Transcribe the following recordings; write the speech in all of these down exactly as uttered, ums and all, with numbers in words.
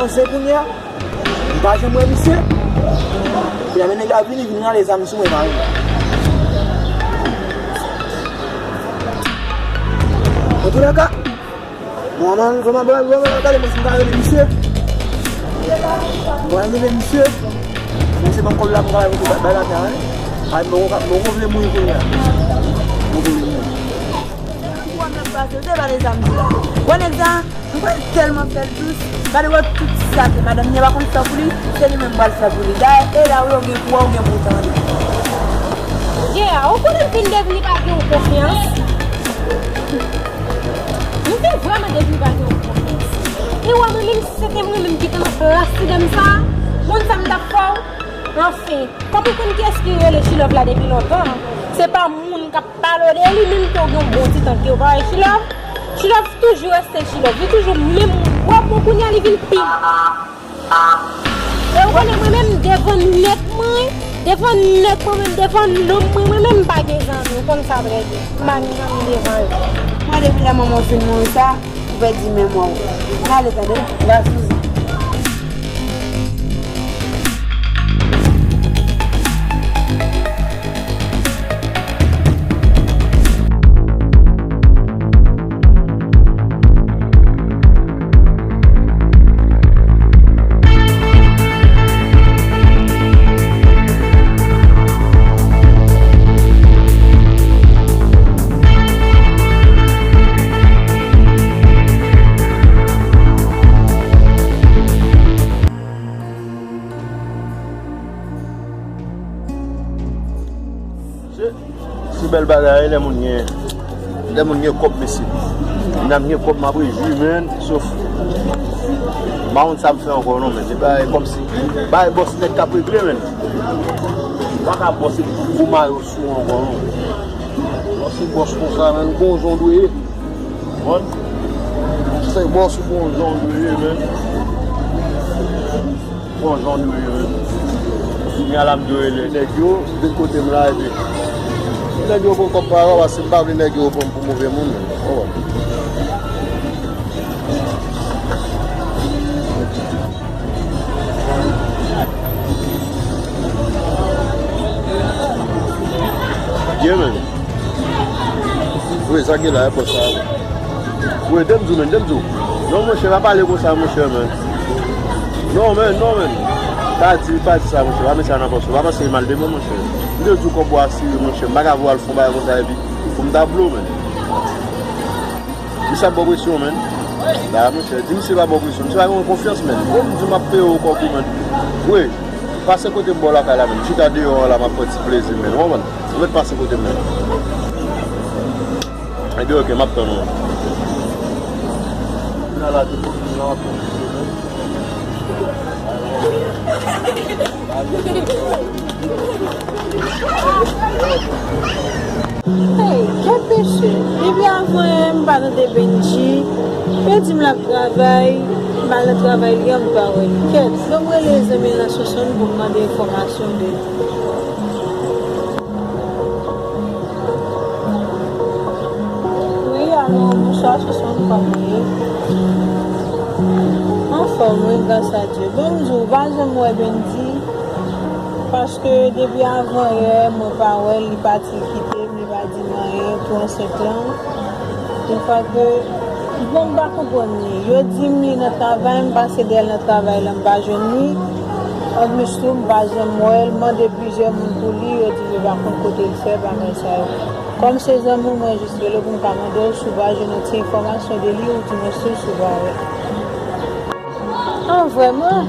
Se kounye a, m pa janm wè misye. Kounye a, men nèg la vini, vin rale zam sou mwen, pa vre. Antoulèka, bon, man, bon, man, bon, man, gade mwen si m ka rele misye. Mwen rele misye. Misye ban m kòb la, m ka bay la, men. Ay, mwen, mwen, mwen vle mouri kounye a. Mwen vle mouri. Ou wè nèg pase, ou te pale zam di la. Wè nèg sa, mwen tèlman fè l dous. Gade wè tout sa ke madanm li pa konn fè pou li, se li menm pral fè pou li. Dayè, e la ou gen pou wè, ou gen pou tande. Yeah, ou konnen m fin devni pa gen yon konfyans. M fin vrèman devni pa gen yon konfyans. E wè mwen menm si se te mwen menm ki te nan plas ti dam sa, moun sa m t ap fè w. Anfen, kòm ou konn kiyès ki rele Chilòv la depi lontan, se pa moun k ap pale w de li, menm ke w gen yon bon ti tan ke w pa wè Chilòv, Chilòv toujou reste Chilòv. Li toujou menm, wè, bon, kounye a li vin pi. E w konnen mwen menm, devan nèt mwen, devan nèt mwen menm, devan nonm mwen, mwen menm m pa gen zanmi, ou konn sa trè byen. M pa gen zanmi devan yo. Mwen depi lè manman w fin mouri sa, ou pèdi memwa w. N ale tande, va Souzi. Se, se bèl bagay, lè moun gen, lè moun gen kòb, mesye. Lè m gen kòb, m ap rejwi, men, sof, m pa konn sa m fè ankò, non, men, se bagay kòmsi, bagay bòs nèt k ap regle, men. Ou pa ka bòs epi pou mayo sou ankò, non. Lè w se bòs konsa, men, gon jan w dwe ye. Konprann? Se bòs ou gon jan w dwe ye, men. Bon, jan nou ye, wi. Kounye a la, m dwe rele nèg yo, vin kote m la, epi nèg yo pran kòb pa yo, paske m pa vle nèg yo pran m pou move moun, men. Ou konprann? Yeah, man. Wi, sa gen la, e bòs sa. Wi, de m di w, men, de m di w. Non, monchè, pa pale konsa, monchè, men. Non, men, non, men. Pa di, pa di sa, monchè. Pa met sa nan pòs ou. Pa panse mal de mwen, monchè. M te di w kòb ou asire, monchè. M pa ka voye al fè yon bagay konsa, epi pou m ta blow, men. Misye ap ba w presyon, men. La, monchè, di misye pa ba w presyon. Misye pa gen konfyans, men. Bon, m di m ap peye w kòb ou, men. Wi. Pase kote m bò lakay la, men. M chita deyò an la, m ap pran ti plezi m, men. Ou konprann? Ou mèt pase kote m, men. Ebyen, oke, m ap tann ou. Nan la, tout moun nan ap tann ou, men. Hey, kèt mesye, depi avan yè m pa tande Bendji. Yo di m l ap travay, m al nan travay li an, m pa wè l. Kèt, fò m rele zanmi l nan Sosonn pou m mande enfòmasyon de li. Wi, alo, bonswa, Sosonn, kòman w ye? Anfòm, wi, gras a Dye. Bon, m di w, m pa janm wè Bendji, paske depi avan yè, mwen pa wè l, li pati, li kite m, li pa di m anyen pou ansent lan. Yon fwa ke, bon, m pa konprann li. Yo di m li nan travay, m pase dèyè l nan travay la, m pa jwenn li. Anplis tou, m pa janm wè l, m mande plizyè moun pou li, yo di m yo pa konn kote l fè bagay sa yo. Kòm se zanmi w, mwen jis rele w pou m ka mande w si w pa jwenn yon ti enfòmasyon de li, ou di mwen si w, si w pa wè. Ah, vrèman?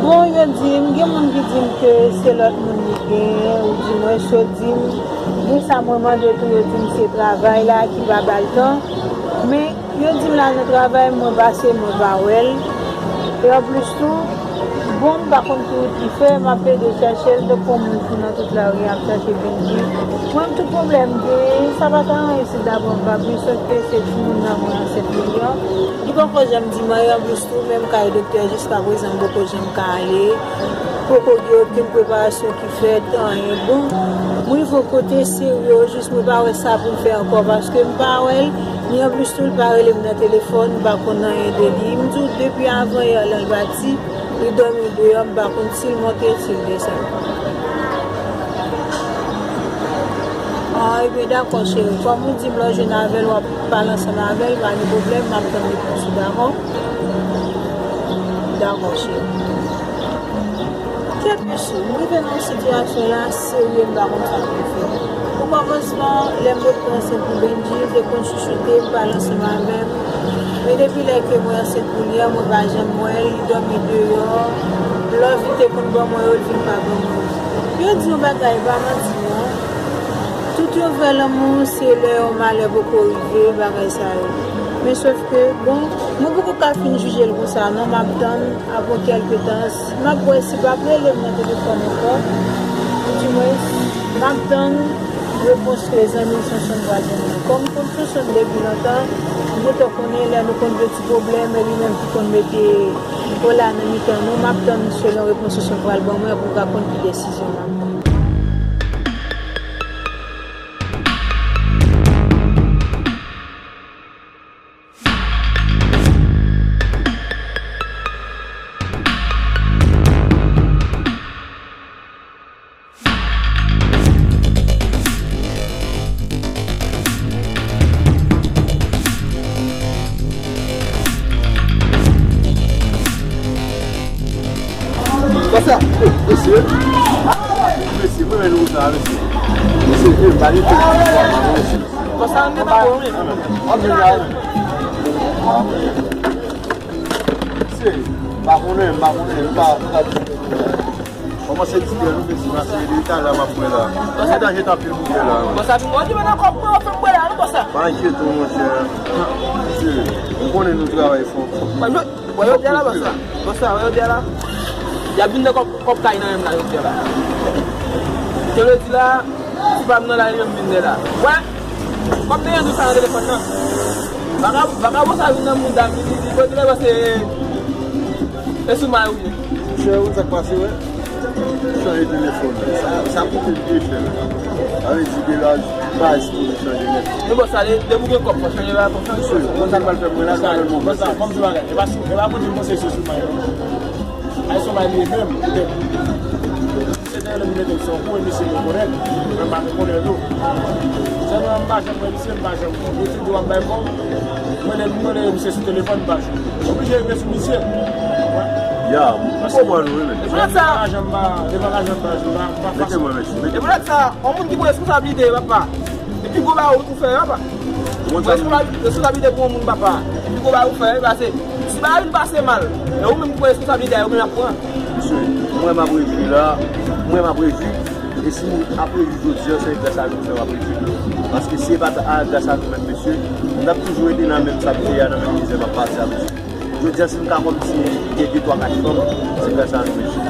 Bon, yo di m, gen moun ki di m ke se lòt moun li genyen, ou di mwen, yo di m, gen sa mwen mande tou, yo di m se travay la ki pa ba l tan. Men, yo di m l al nan travay, mwen pase, mwen pa wè l. E anplis tou, bon, m pa konn ki wout li fè, m ap plede chèche l, tankou yon moun ki nan tout lari a ap chache Bendji. Mwen, tout pwoblèm m genyen, sa pa ka anyen si l ta pran m pa plis, sòt ke se timoun nan mwen ansent li an. Li poko janm di m anyen, anplis tou, menm kay doktè, jiska prezan, m poko janm ka ale. Poko gen okenn preparasyon ki fèt, anyen. Bon, m rive yon kote serye, jis mwen pa wè sa pou m fè ankò, paske m pa wè l. Anplis tou, li pa rele m nan telefòn, m pa konn anyen de li. M di w, depi avan yè la, l pati, li dòmi deyò, m pa konn si l monte, si l desann. Ah, ebyen, dakò, cheri. Kòm ou di m lè w jwenn avè l, w ap pale ansanm avè l, pa gen pwoblèm, m ap tann repons ou, dakò? Dakò, cheri. Kèt mesye, m rive nan yon sitiyasyon la serye, m pa konn sa pou m fè. Pou kòmansman, lè m ret pran ansent pou Bendji, l te konn chouchoute m, pale ansanm avè m. Men depi lè ke mwen ansent pou li a, mwen pa janm wè l, li dòmi deyò. Love li te konn ban mwen yo, l vin pa ban mwen yo. Yo di yon bagay, pa manti non. Tout yon vrè lanmou, se lè yon malè poko rive, bagay sa yo. Men sòf ke, bon, mwen poko ka fin jije l konsa non, m ap tann. Apre kèlke tan, m ap wè si l p ap rele m nan telefòn ankò. Ou di mwen, m ap tann repons ke zanmi Sonson pral ban mwen. Kòm m konn Sonson depi lontan, m gentan konnen lè nou konn gen ti pwoblèm, e li menm ki konn mete kola nan mitan nou. M ap tann selon repons Sonson pral ban mwen pou m ka konn ki desizyon m ap pran. Konsa, mesye, mesye, mwen menm nou sa, mesye. Mesye, e, ba li te, mesye. Konsa, m te tankou, wi. An, men, an, men, an, men. Mesye, m pa konnen, m pa konnen, m pa, m pa di. Kòmanse di byen, nou, mesye, paske depi talè m ap bwè la. Mwen ta jete anpil bouteyi la. Konsa, pi mwen di, men nan kòb mwen, fè m bwè la, non, konsa. Pa enkyete w, monchè. Mesye, m konnen nou travay fò. Wè, yo, wè, yo di la, konsa. Konsa, wè, yo di la. Y ap vin nan kòb, kòb kay nan menm la, yo di la. Ke yo di la, si pa m nan la, yo vin de la. Wè, kòb te gen dous sa nan telefòn nan. Vagab-, vagabon sa vin nan mouda m, li, li, li, li, li, li, e sou may ou ye. Chè, ou sa k pase, wè? Chanje telefòn. Sa, sa koute m de chè. Sa vle di de la, baz pou nou chanje nèt. Men bon, sa, de, depi w gen kòb, fò chanje la, fò chanje. Mesye, ou konn sa k pral fè mwen la, sa pral bon. Konsa, kòm di bagay, e pa, e pa pou di m konse se sou may, non. Ay, sou may li ye menm, petèt. Se te lè m mete l sou kou, e misye rekonèt. Mwen pa rekonèt tou. Sèlman m pa janm wè misye, m pa janm wè. Yo toujou ap bay kòb. Mwen lè, mwen lè misye sou telefòn, m pa jwenn. Oblije rive sou misye. Ya, m konprann ou, wi, men. Devan lajan, m pa, devan lajan, m pa, m pa, m pa fasil. Mete mwen, mesye, mete. E poutèt sa, yon moun ki pran responsablite, papa. Epi gwo bagay ou tou fè, papa. Ou konn sa m di? Responsablite pou yon moun, papa. Epi gwo bagay ou fè, pase. Si bagay vin pase mal, e ou menm ki pran responsablite a, ou menm y ap pran. Mesye, mwen m ap rejwi la, mwen m ap rejwi. E si m ap rejwi jodi a, se gras a nou fè m ap rejwi. Paske si se pa t a gras a nou menm, mesye, m t ap toujou rete nan menm sa m te ye a, nan menm mizè m ap pase a, mesye. Jodi a, si m ka kòmsi gen de, twa, kat fanm, se gras a nou, mesye.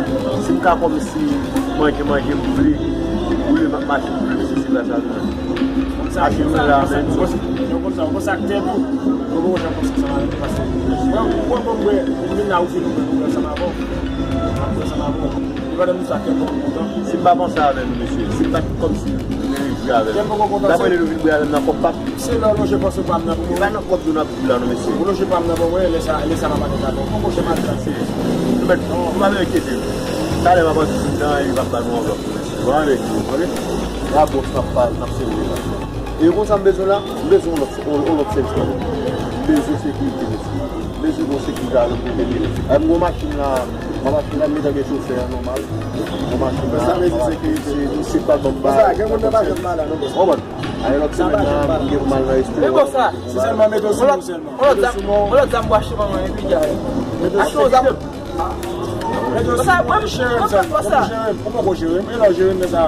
Si m ka kòmsi manje, manje m vle, boule ma-, machin m vle, mesye, se gras a nou menm. Machin mwen la, men. Yo konn sa, yo konn sa ak tèt ou. Yo poko janm panse ansanm avèk ou paske mwen, mwen, mwen, mwen, m vin la, ou vin, ou vin ansanm avè w. M ap vin ansanm avè w. E pandan nou sa, tèt mwen kontan. Si m pa panse avè nou, mesye, si m pa t kòmsi nou vin rejwi avè m, m t ap rele nou vin bwè avè m nan kòb pa m. Se lè w lonje panse pa m nan pou mwen. E pa nan kòb yo n ap viv la non, mesye. Ou lonje pa m nan pou mwen, lè sa, lè sa m ap ale avè w. Poko janm al trase. Nou mèt, nou pa menm enkyete nou. Talè m ap antre nan, e li p ap ba nou anvlòp, mesye. Bon, ale, ok. Bravo, n ap pa, n ap serye la. E konsa m bezwen la, m bezwen yon lòt, yon, yon lòt sèvis, tande. M bezwen sekirite, mesye. M bezwen gon sekirite avèk mwen, mesye. Avèk gon machin la, mwen machin la, m gentan gen chofè a, nòmal. Gon machin la, sa vle di sekirite, misye pa ban m ba. Konsa, gen moun nan pa janm malad, non, konsa. Konprann? Ale lòt semèn nan, m gen pou m al nan restoran. Men konsa. Se sèlman mete w sou mwen sèlman. Yon lòt zam, yon lòt zam pou achte ban mwen, epi dja. Mete w sou mwen. Konsa, mwen, mwen, konsa. Ou poko jere m, e lè w jere m, lè sa,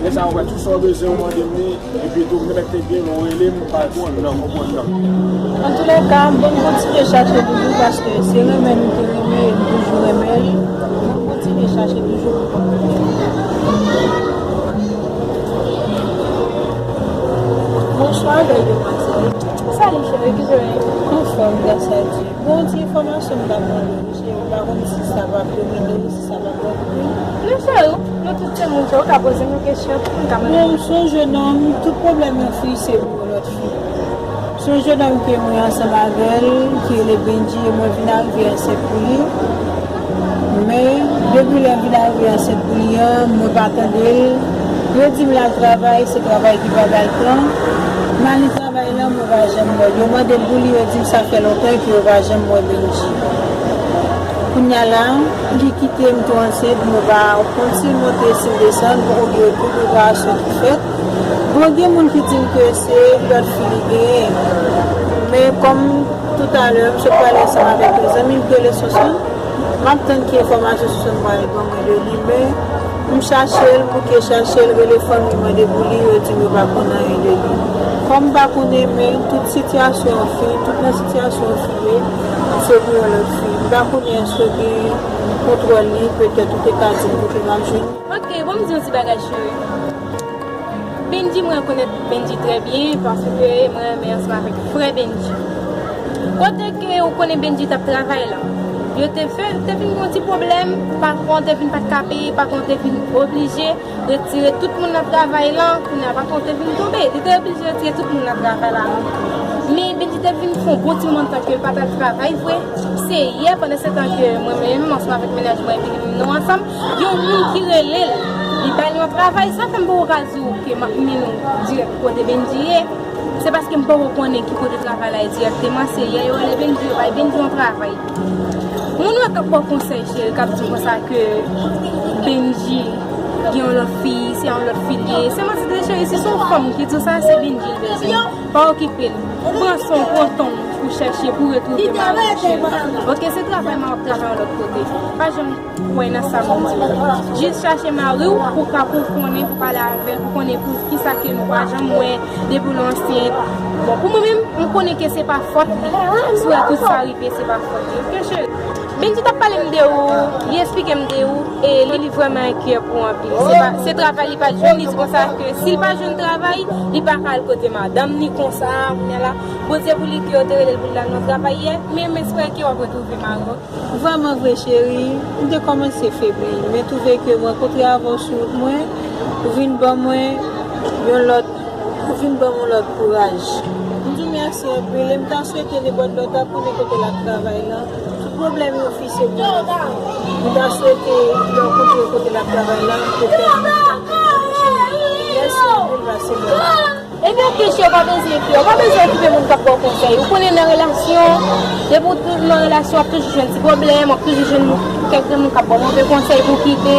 lè sa, ou wè tout sa w bezwen, ou mande m li, epi tou, m te mèt te byen, ou rele m, ou pa di. Konprann nan, konprann nan. Antoulèka, bon, kontinye chache toujou, paske se renmen nou te renmen, e nou toujou renmen li. Bon, kontinye chache toujou pou konn. Bonswa, bèl demwazèl. Salut, cheri, kijan w ye? Anfòm, gras a Dye. Bon, ti enfòmasyon m t ap mande w, cheri, m pa konn si sa p ap domine w, si sa p ap pran pou ou. Non, cheri, nou tout se moun, cheri, ou ka poze m yon kesyon, tout moun ka mande m. Non, m se yon jennonm, tout pwoblèm yon fi, se pou yon lòt fi. Se yon jennonm ke mwen ansanm avè l, ki rele Benji, e mwen vin arive ansent pou li. Men, depi lè m vin arive ansent pou li an, mwen pa tande l. Yo di m l al travay, se travay ki pa ba l tan. M al nan travay la, mwen pa janm wè l. Yo mande m pou li, yo di m sa fè lontan ke yo pa janm wè Benji. Kounye a la, li kite m tou ansent, mwen pa konn si l monte, si l desann, poko gen tout operasyon ki fèt. Bon, gen moun ki di m ke se lòt fi li genyen. Men kòm toutalè, m sot pale ansanm avèk yon zanmi m ki rele Sonsonn, m ap tann ki enfòmasyon Sonsonn pral ban mwen de li, men m chache l, m bouke chache l, rele fanmi mwen de pou li, yo di m yo pa konn anyen de li. Kòm m pa konnen, men tout sitiyasyon an fini, tout nan sitiyasyon an fini, se pou yon lòt fi. M pa konnen èske w gen kontwòl li, petèt ou te ka di m kote m ap jwenn li. Ok, bon, m di yon ti bagay, cheri. Benji, mwen rekonèt Benji trè byen, paske mwen renmen ansanm avèk frè Benji. Kote ke ou konnen Benji t ap travay la, yo te fè, te vin gen yon ti pwoblèm, patwon te vin pa t ka peye, patwon te vin oblije retire tout moun nan travay la, kounye a patwon te vin tonbe, li te oblije retire tout moun nan travay la. Men Benji te vin fè yon bon ti moman tan ke l pa t al travay vre. Se yè, pandan se tan ke mwen menm, ansanm avèk mennaj mwen, epi nou ansanm, yon moun ki rele l, li bay l yon travay, sa fè m poko ka di w ke m ap mennen w dirèk kote Benji ye. Se paske m poko konnen ki kote travay la ye dirèkteman, se yè yo rele Benji, yo bay Benji yon travay. Moun yo k ap ba w konsèy, cheri, k ap di w konsa ke Benji gen yon lòt fi, se yon lòt fi l ye. Se manti, cheri, si se yon fanm ki di w sa, se Benji l bezwen. Pa okipe l. Pran san w, pran tan w pou chèche, pou retwouve mari w, cheri. Ok, se travay mari w ap travay yon lòt kote. Pa janm kwè nan sa moun di w. Jis chache mari w pou ka, pou konnen, pou pale avè l, pou konnen pou kisa ke nou pa janm wè depi w ansent. Bon, pou mwen menm, m konnen ke se pa fòt li. Si w wè tout sa rive, se pa fòt li. Ok, cheri? Benji t ap pale m de ou, li eksplike m de ou, e li, li vrèman enkyè pou ou anpil. Se pa, se travay li pa t jwenn, li di konsa ke si l pa jwenn travay, li pa ka al kote madanm ni konsa, kounye a la, Bondye pou li ke yo te rele l pou l al nan travay yè, men m espere ke w ap retwouve mari w. Vrèman vre, cheri, m te kòmanse febli, men twouve ke m rankontre avè w sou wout mwen, ou vin ban mwen yon lòt, ou vin ban m yon lòt kouraj. M di w mèsi anpil, e m ta swete nenpòt lè w ta konnen kote l ap travay la. Tout pwoblèm yo fise pou yon fi. M ta swete lè w kontre kote l ap travay la, petèt nou ta ka kontinye. Mèsi anpil, pase bòn jounen. Ebyen, ok, cheri, w pa bezwen enkyè, w pa bezwen okipe moun k ap ba w konsèy. Ou konnen nan relasyon, depi w nan relasyon, w ap toujou jwenn ti pwoblèm, w ap toujou jwenn kèk granmoun k ap ba w move konsèy pou w kite.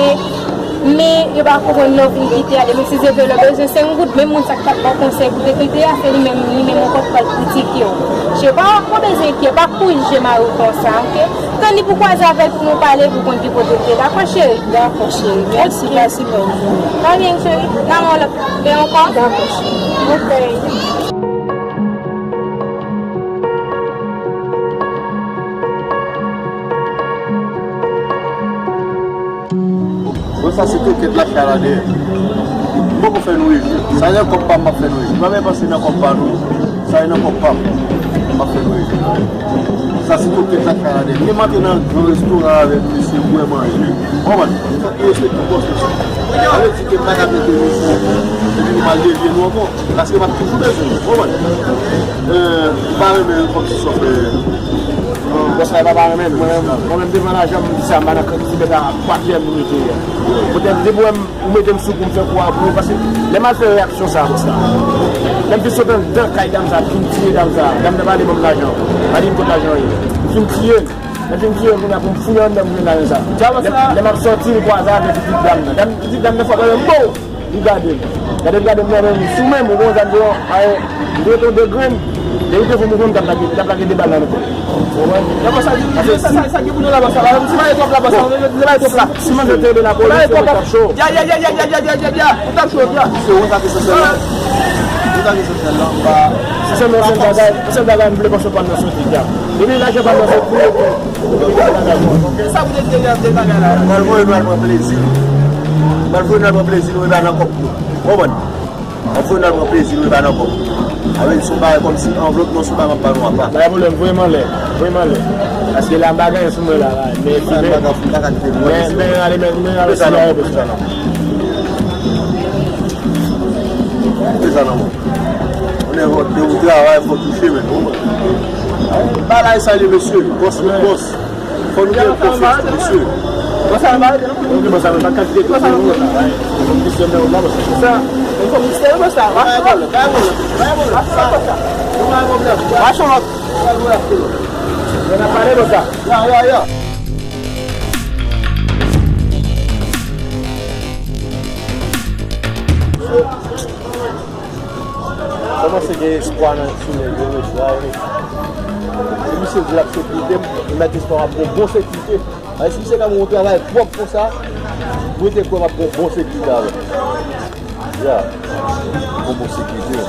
Men, yo pa konprann lè w vin kite a, depi si se vre lè w bezwen senk goud, menm moun sa k t ap ba w konsèy pou w te kite a, se li menm, li menm ou konn pral kritike w. Cheri, pa, pa bezwen enkyè, pa kouri jije mari w konsa, ok? Tann li pou kwaze avè l pou nou pale, pou konn ki kote l ye. Dakò, cheri? Dakò, cheri. Mèsi, pase bòn jounen. Pa gen, cheri. N a wè w lòt lè ankò. Dakò, cheri. Ok. Bon, sa se kokèt la chay la dèyè. M poko fè nou rejwi. Sa nan kòb pa m, m ap fè nou rejwi. M pa menm panse nan kòb pa nou. Sa e nan kòb pa m. M ap fè nou rejwi. Sa se kokèt la chay la dèyè. Men m antre nan gran restoran avèk mesye, m bwè manje. Konprann? Fòk nou respekte bòs nou. Sa vle di ke m pa ka mete nou sou, epi nou mal devye nou ankò. Paske m ap toujou bezwen nou. Konprann? Euh, m pa renmen kòmsi sa w fè. Bòs la pa, pa renmen l. Mwen menm, mwen menm devan lajan, m di sa, m pa nan kantite bèt a pa tè m mete. Poutèt depi w wè m, ou mete m sou kou, m fè kou a pou ou, paske lè m al fè reyaksyon sa, bòs la. Lè m fin sot anndan kay dam sa, m fin tiye dam sa, dam nan pa vle ban m lajan. Pa di m kot lajan an ye. M fin tiye l. Lè m fin tiye l, kounye a pou m fouye anndan m jwenn lajan sa. Lè, lè m ap sòti, m kwaze avèk pitit dam nan. Dam, pitit dam nan fò pa wè m, bow! Li gade m. Gade l gade m nan men m. Si w menm, ou gon zam deyò, aye, m te ret yon de grenn. Depi te fon m konn t ap lage, t ap lage de bal nan men kò. Ou konprann? Lè bòs la di, sa, sa, sa gen pou nou la, bòs la. Si pa gen twòp la, bòs la, si pa gen twòp la. Si mwen te rele lapolis, se mwen t ap cho. Ya, ya, ya, ya, ya, ya, ya, ya, ya. Ou t ap cho, ya. Se ou sa ki esansyèl la. Ou sa ki esansyèl la, m pa. Se sèlman sèl bagay, sèl bagay m vle panse w pa m nan soti, ya. Depi lajan pa m nan soti, Sa pou te di de bagay la. Mwen al voye nou al pran plezi nou. Mwen al voye nou al pran plezi nou, e pa nan kòb nou. Ou konprann? Mwen al voye nou al pran plezi nou, e pa nan kòb nou. Avè di, se yon bagay kòmsi anvlòp nou, se yon bagay m ap ba nou apa. Pa gen pwoblèm, voye m anlè. Voye m anlè. Paske la, m pa gen anyen sou mwen la, la. Men, men, men, men, rale, men, men, rale, si la, yo bezwen. Kite sa nan mwen. Nenpòt de ou travay, fò touche, men ou konprann. Bagay sa ye, mesye, bòs, bòs. Fò nou gen konfyans, mesye. Bòs sa, bòs sa, bòs sa, bòs sa, bòs sa. Sa, e fò misye, bòs sa. Bagay bon, bagay bon, bagay bon. Sa, nou pa gen pwoblèm. Bagay bon, bagay bon. Yo nan pale, bòs sa. Ya, ya, ya. Kòmanse gen espwa nan sou nèg yo, mesye, a, wi. Si misye di l ap sekirite m, m mèt espwa m ap gen bon sekirite. Ay, si misye ka ban yon travay pwòp konsa, mwen te kwè m ap gen bon sekirite avè l. Ya. Bon, bon sekirite.